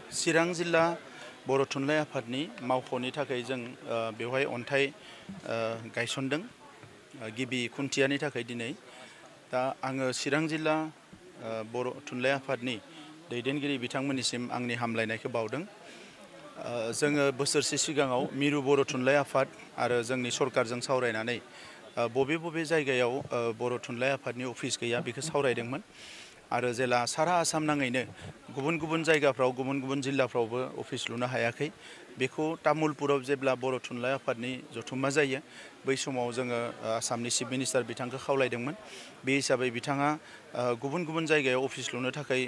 चिरां जिल्ला बर' थुनलाइ आफादनि मावख'नि थाखाय जों बेवहाय अन्थाइ गायसनदों गिबि खुन्थियानि थाखाय दिनै दा आङो चिरां जिल्ला बर' थुनलाइ आफादनि दैदेनगिरि बिथांमोननिसिम आंनि हामलायनायखौ बावदों। जोङो बोसोरसे सिगाङाव मिरु बर' थुनलाइ आफाद आरो जोंनि सरकारजों सावरायनानै बबे जायगायाव बर' थुनलाइ आफादनि अफिस गैया बेखौ सावरायदोंमोन आरो जेला सारा आसाम नाङैनो गुबुन जायगाफ्राव गुबुन जिल्लाफ्रावबो अफिस लुनो हायाखै बेखौ तामुलपुराव जेब्ला बर' थुनलाइ आफादनि जथुम्मा जायो बै समाव जोङो आसामनि चिफ मिनिस्टार बिथांखौ खावलायदोंमोन। बे हिसाबै बिथाङा गुबुन जायगायाव अफिस लुनो थाखाय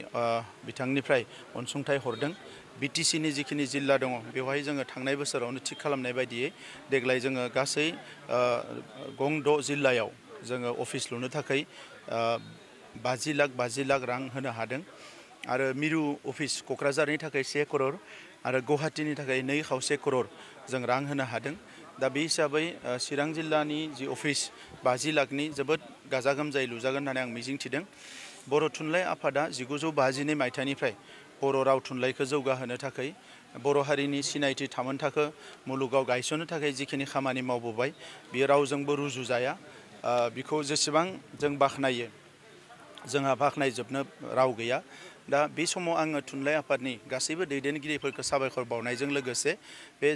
बिथांनिफ्राय अनसुंथाइ हरदों। बिटिसिनि जिखिनि जिल्ला दङ बेवहाय जोङो थांनाय बोसोरावनो थिग खालामनाय बायदियै देग्लाय जोङो गासै गं 6 जिल्लायाव जोङो अफिस लुनो थाखाय 50 लाख रां होनो हादों आरो मिरु अफिस क'क्राझारनि थाखाय 1 करोड़ आरो गुवाहाटीनि थाखाय 2.5 करोड़ जों रां होनो हादों। दा बे हिसाबै चिरां जिल्लानि जि अफिस 50 लाखनि जोबोद गाजा गोमजायै लुजागोन होननानै आं मिजिंथिदों। बर' थुनलाइ आफादा 1952 मायथाइनिफ्राय बर' राव थुनलाइखौ जौगाहोनो थाखाय बर' हारिनि सिनायथि थामोनथाखो मुलुगाव गायसननो थाखाय जिखिनि खामानि मावबोबाय बियो रावजोंबो रुजुजाया। बिखौ जेसेबां जों बाख्नायो जोंहा बाख्नायजोबनो राव गैया। दा बे समाव आङो थुनलाइ आफादनि गासैबो दैदेनगिरिफोरखौ साबायखर बावनायजों लोगोसे बे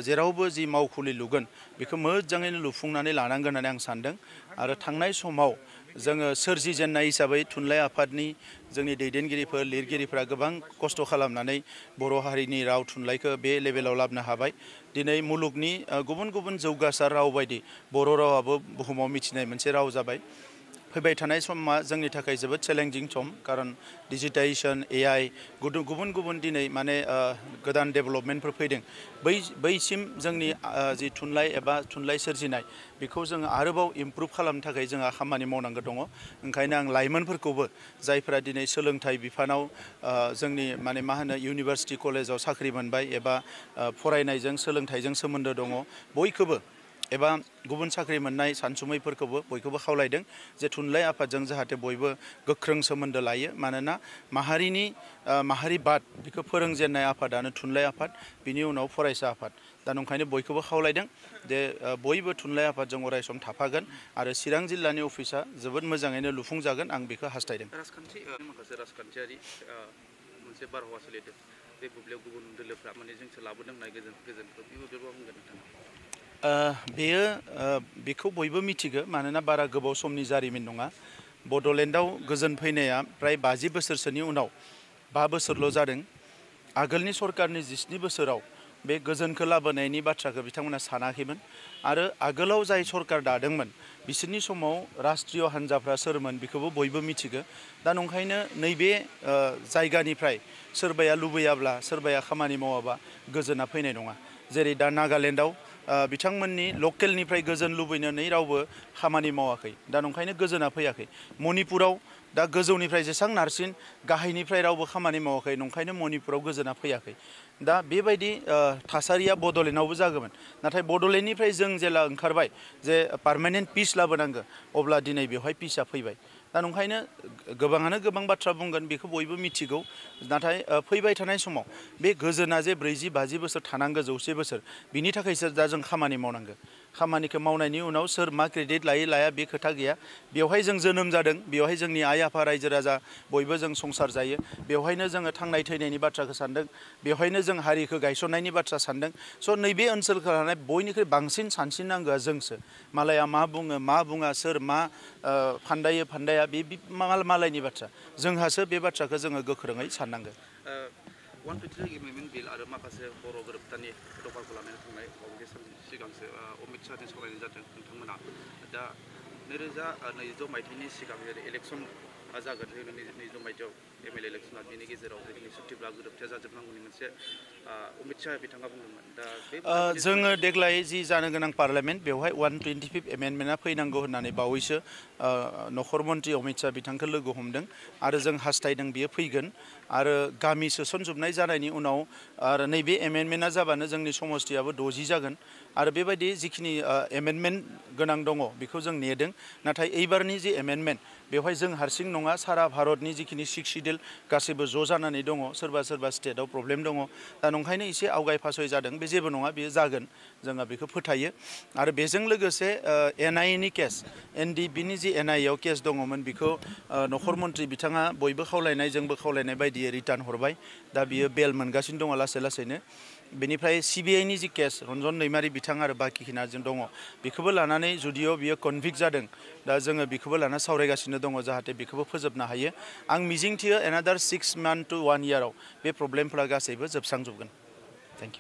जेरावबो जि मावखुलि लुगोन बेखौ मोजाङैनो लुफुंनानै लानांगोन होननानै आं सानदों आरो थांनाय समाव जोङो सोरजिजेननाय हिसाबै थुनलाइ आफादनि जोंनि दैदेनगिरिफोर लिरगिरिफोरा गोबां खस्थ' खालामनानै बर' हारिनि राव थुनलाइखौ बे लेभेलाव लाबोनो हाबाय। दिनै मुलुगनि गुबुन जौगासार राव बायदि बर' रावाबो बुहुमाव मिथिनाय मोनसे राव जाबाय। फैबाय थानाय समा जोंनि थाखाय जोबोद चेलेन्जिं सम खारन डिजिटाइजेसन AI गुबुन दिनै माने गोदान डेभेलपमेन्टफोर फैदों। बैसिम जोंनि जि थुनलाइ एबा थुनलाइ सोरजिनाय बेखौ जोङो आरोबाव इमप्रुभ खालामनो थाखाय जोंहा खामानि मावनांगौ दङ। ओंखायनो आं लाइमोनफोरखौबो जायफोरा दिनै सोलोंथाइ बिफानाव जोंनि माने मा होनो इउनिभार्सिटि कलेजाव साख्रि मोनबाय एबा फरायनायजों सोलोंथाइजों सोमोन्दो दङ बयखौबो एबा गुबुन साख्रि मोननाय सानसुमैफोरखौबो बयखौबो खावलायदों जे थुनलाइ आफादजों जाहाथे बयबो गोख्रों सोमोन्दो लायो। मानोना माहारिबाद बेखौ फोरोंजेननाय आफादानो थुनलाइ आफाद बिनि उनाव फरायसा आफाद। दा नंखायनो बयखौबो खावलायदों जे बयबो थुनलाइ आफादजों अरायसम थाफागोन आरो चिरां जिल्लानि अफिसा जोबोद मोजाङैनो लुफुंजागोन आं बेखौ हास्थायदों। माखासे राजखान्थियारि मोनसे बारहावा सोलिदों बे बुब्लियाव गुबुन दोलोफ्रा माने जोंसो लाबोदों होननाय गोजोनखौ बेबो बुंगोन नोंथाङा? बेखौ बयबो मिथिगौ मानोना बारा गोबाव समनि जारिमिन नङा। बड'लेण्डआव गोजोन फैनाया फ्राय 50 बोसोरसोनि उनाव 5 बोसोरल' जादों। आगोलनि सरकारनि 17 बोसोराव बे गोजोनखौ लाबोनायनि बाथ्राखौ बिथांमोना सानाखैमोन आरो आगोलाव जाय सरकार दादोंमोन बिसोरनि समाव राष्ट्रीय हान्जाफ्रा सोरमोन बेखौबो बयबो मिथिगौ। दा नंखायनो नैबे जायगानिफ्राय सोरबाया लुबैयाब्ला सोरबाया खामानि मावाबा गोजोना फैनाय नङा। जेरै दा नागालेण्डआव बिथांमोननि लकेलनिफ्राय गोजोन लुबैनानै रावबो खामानि मावाखै। दा नंखायनो गोजोना फैयाखै। मणिपुराव दा गोजौनिफ्राय जेसां नारसिन गाहायनिफ्राय रावबो खामानि मावाखै नंखायनो मणिपुराव गोजोना फैयाखै। दा बेबायदि थासारिया बड'लेण्डआवबो जागौमोन। नाथाय बड'लेण्डनिफ्राय जों जेला ओंखारबाय जे पार्मानेन्ट पिस लाबोनांगौ अब्ला दिनै बेवहाय पिसआ फैबाय। दा नंखायनो गोबाङानो गोबां बाथ्रा बुंगोन बेखौ बयबो मिथिगौ। नाथाय फैबाय थानाय समाव बे गोजोना जे 40-50 बोसोर थानांगौ 100 बोसोर बिनि थाखायसो दा जों खामानि मावनांगौ। खामानिखौ मावनायनि उनाव सोर मा क्रेडिट लाया बे खोथा गैया। बेवहाय जों जोनोम जादों, बेवहाय जोंनि आइ आफा रायजो राजा बयबो जों संसार जायो, बेवहायनो जोङो थांनाय थैनायनि बाथ्राखौ सानदों, बेवहायनो जों हारिखौ गायसननायनि बाथ्रा सानदों। स' नैबे ओनसोलखौ लानानै बयनिख्रुइ बांसिन सानस्रिनांगौआ जोंसो। मालाया मा बुङो मा बुङा सोर मा फान्दाया बे मालायनि बाथ्रा। जोंहासो बे बाथ्राखौ जोङो गोख्रोङै साननांगौ। 123 एमेन्डमेन्ट बिल आरो माखासे बर' गोरोबथानि दफाखौ लानानै थांनाय बावैसो सान सिगांसो अमित शाहजों सावरायनाय जादों नोंथांमोना। दा 2022 मायथाइनि सिगां जेरै इलेक्सन जागोन जोंनि 22 मायथाइयाव MLA इलेक्सना बिनि गेजेराव जोंनि सुक्तिब्ला गोरोबथाया जाजोबनांगौनि मोनसे अमित शाह बिथाङा बुंदोंमोन। दा बे जोङो देग्लाय जि जानो गोनां पार्लामेन्ट बेवहाय 125 एमेन्डमेन्टआ फैनांगौ होननानै बावैसो नखर मन्त्रि अमित शाह बिथांखौ लोगो हमदों आरो जों हास्थायदों बियो फैगोन आरो गामि सोसनजोबनाय जानायनि उनाव आरो नैबे एमेन्डमेन्टआ जाबानो जोंनि समस्थियाबो 60 जागोन आरो बेबायदि जिखिनि एमेन्डमेन्ट गोनां दङ बेखौ जों नेदों। नाथाय एइबारनि जि एमेन्डमेन्ट बेवहाय जों हारसिं नङा, सारा भारतनि जिखिनि 60 डिल गासैबो ज' जानानै दङ सोरबा सोरबा स्टेटआव प्रब्लेम दङ दा नंखायनो एसे आवगाय फासय जादों बे जेबो नङा बेयो जागोन जोंहा बेखौ फोथायो आरो बेजों लोगोसे एनआइएनि केस एनडिबिनि जि एनआइएआव केस दङमोन बेखौ नखर मन्त्रि बिथाङा बयबो खावलायनाय जोंबो खावलायनाय बायदियै रिटार्न हरबाय दा बियो बेल मोनगासिनो दङ लासै लासैनो बेनिफ्राय सिबिआइनि जि केस रन्जन दैमारि बिथां आरो बाखिखिना जों दङ बेखौबो लानानै जुदिअ बियो कनभिक्ट जादों दा जोङो बेखौबो लाना सावरायगासिनो दङ जाहाथे बेखौबो फोजोबनो हायो आं मिजिंथियो एनादार 6 months to 1 year बे प्रब्लेमफोरा गासैबो जोबस्रांजोबगोन थेंक इउ